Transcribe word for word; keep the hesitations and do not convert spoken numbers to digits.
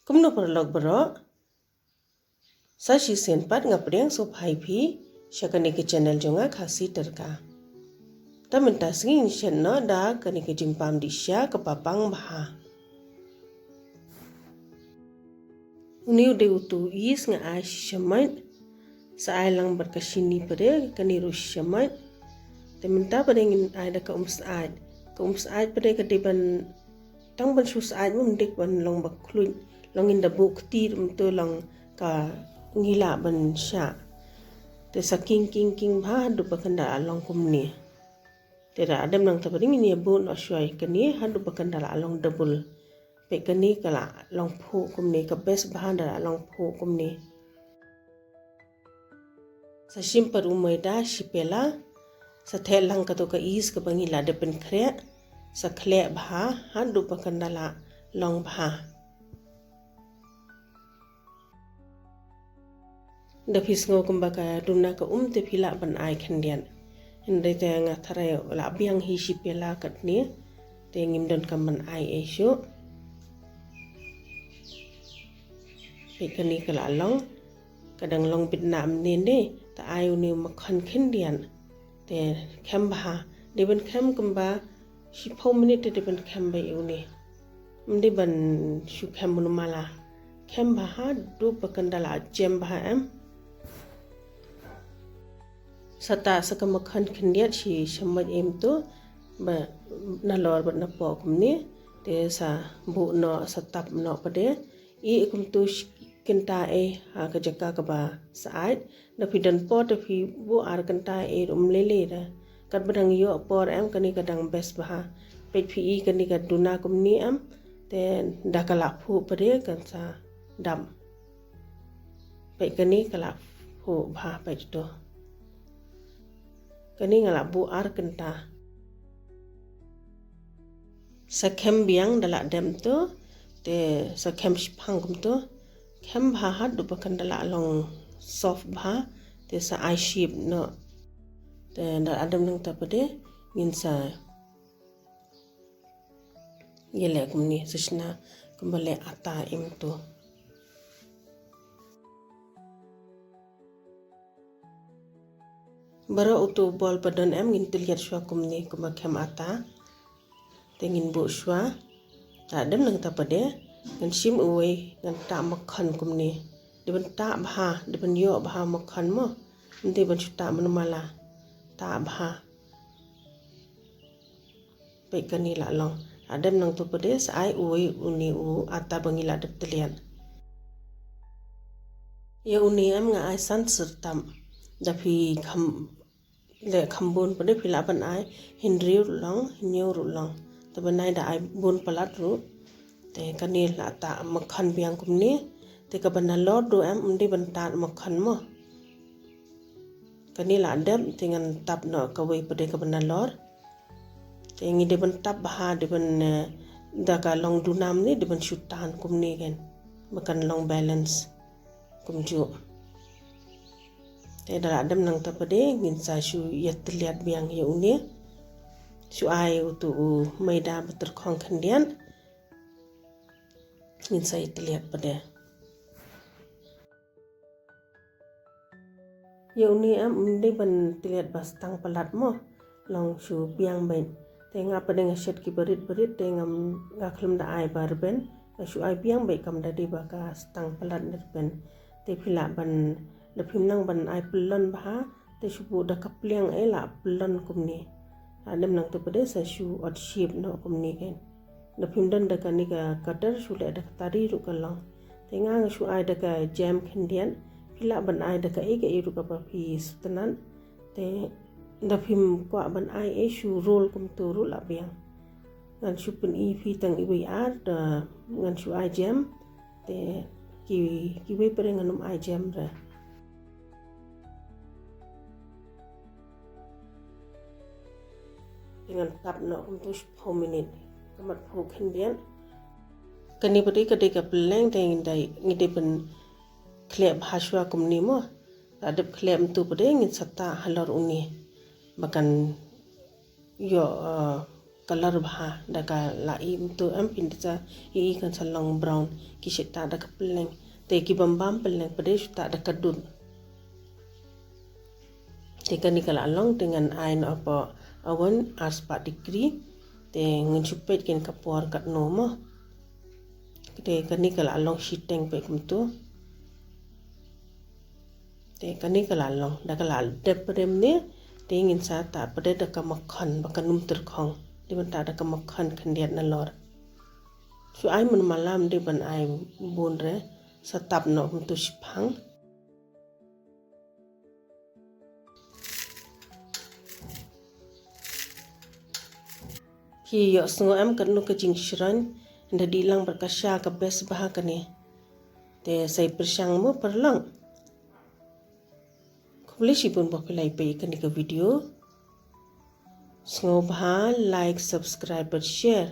Kumno paralok baroh, sa shisien pat nga pdiang sngewbha ïa phi sha kane ka channel jong nga, Khasi Tyrka. Te mynta sngi ngin shet noh da kane ka jingpam dih sha kaba bang bha. Une u dei utu u is nga ai shi shamoit, sa ai lang bad ka shini pat de, kane ruh shi shamoit. Te mynta pat de ngin ai da ka um syaid. Ka um syaid pat de ka dei ban, tang ban shu syaid mo, ym dei ban long ba khluit, long ngin da buh kti ruh, mynta long ka ngi lah ban shah. Te sa king king king bha haduh ba kan da long kumne. Te da dep nangta pat de ngin ïa buh noh shuwa ïa kane haduh ba kan da la long double. Peit kane ka la long phuh kumne, ka best bha da la long phuh kumne. Sa shim pat u maida shi pela, sa theh lang kato ka is kaba ngi la dep pynkhreh, sa khleh bha haduh ba kan da la long bha. Da phi sngew kumba ka duna ka um te phi lah ban ai khyndiat. Hynrei te nga tharai la biang hi shi pela katne, te ngim don kam ban ai ei shuh. Peit kane ka la long, ka dang long bit na mynne, te ai une u makhon khyndiat. Te khem bha, dei ban khem kumba shiphew minit te dei ban khem bha ïa une. Ym dei ban shu khem mynumala. Khem bha haduh ba kan da la jem bha em. Sa tah sa ka makhon khyndiat shi shamoit em to, ba nalor bad napoh kumne, te sa buh noh, sa tap noh pat de. Ïeh kumto shi kynta ei ha ka jaka kaba syaid. Da phi don por te phi buh ar kynta ei ruh ym lei lei re. Katba dang ïoh por em, kane ka dang best bha. Peit phi i kane ka duna kumne em, te da ka la phuh pat de kan sa dap. Peit kane ka la phuh bha, peit to. Kane nga la buh ar kynta. Sa khem biang da la dep to, te sa khem shiphang kumto. Khem bha haduh ba kan da la long soft bha, te sa ai shape noh. Te da la dep nangta pat de ngin sa ïaleh kumne, sa shna kumba leh ata em to. Baroh uto u bol ba don em ngin tylliat shuwa kumne kumba khem ata. Te ngin buh shuwa. Da dep nangta pat de ngan shim uwei, ngan tah makhon kumne. Dei ban tah bha, dei ban ïoh bha makhon mo. Ym dei ban shu tah mynumala. Tah bha. Peit kane la long. Da dep nangta pat de sa ai uwei une u ata ba ngi la dep tylliat. Ïa une em nga ai san syrtap. Da phi kham leh kham bun pat de phi lah ban ai hynriew ruh long, hynñiew ruh long. Te ban ai da ai bun palat ruh. Te kane la tah makhon biang kumne. Te kaba nalor duh em ym dei ban tah makhon mo. Kane la dep, te ngan tap noh kawei pat de kaba nalor. Te ngi dei ban tap bha, dei ban, eh, da ka long duna mynne dei ban shu tan kumne kan, ba kan long balance kumjuh. Te da la dep nangta pat de ngin sa shu ïatylliat biang ïa une. Shu ai uto u maida ba tyrkhong khyndiat. Ngin sa ïatylliat pat de. Ïa une em ym dei ban tylliat ba stang palat mo. Long shu biang beit. Te nga pat de nga shet ki barit barit te ngam, nga khlem da ai ba rben. Nga shu ai biang beit kam da dei ba ka stang palat ne rben. Te phi lah ban, da phim nang ban ai pyllun bha, te shu buh da ka pliang ei la pyllun kumne. Da dep nangta pat de sa shu odd shape noh kumne kan. Da phim don da kane ka cutter shu leh da ka tari ruh ka long. Te nga nga shu ai da ka jem khyndiat, phi lah ban ai da kaei kaei ruh kaba phi sngewtynnat. Te da phim kwah ban ai ei shu roll kumto ruh la biang. Ngan shu pyni phi tang iwei ar, da ngan shu ai jem. Te ki, kiwei pat de ngan ym ai jem re. Te ngan tap noh kumto shiphew minit. Ka mat phew khyndiat. Kane pat de ka dei ka pylleng te ngi dei, ngi dei ban khleh bha shuwa kumne mo. Da dep khleh mynta pat de ngin sa tah halor une. Ba kan ïoh, eh, Color bha da ka la i mynta em, pynta i i kan sa long brown. Ki shita da ka pylleng, te ki bam bam pylleng pade shita da ka dud. Te kani ka la long te ngan ai noh hapoh oven ar spah degree. Te ngan shu peit kin ka por katno mo. Te kani ka la long shiteng peit kumtu. Te kani ka la long, da ka la dep pade mynne. Te ngin sa tap pade da ka makhon ba kan ym tyrkhong. Te ban tap da ka makhon khyndiat na lor. Shu ai mynmalam de ban ai bun re. Sa tap noh mynta shiphang. Phi ïohsngew em katno ka jingshrong, nda dih lang bad ka sha ka best bha kane. Te sa ïa pyrshang mo paralok. Khublei shibun ba phi la ïa peit kane ka video. Sngewbha like, subscribe bad share.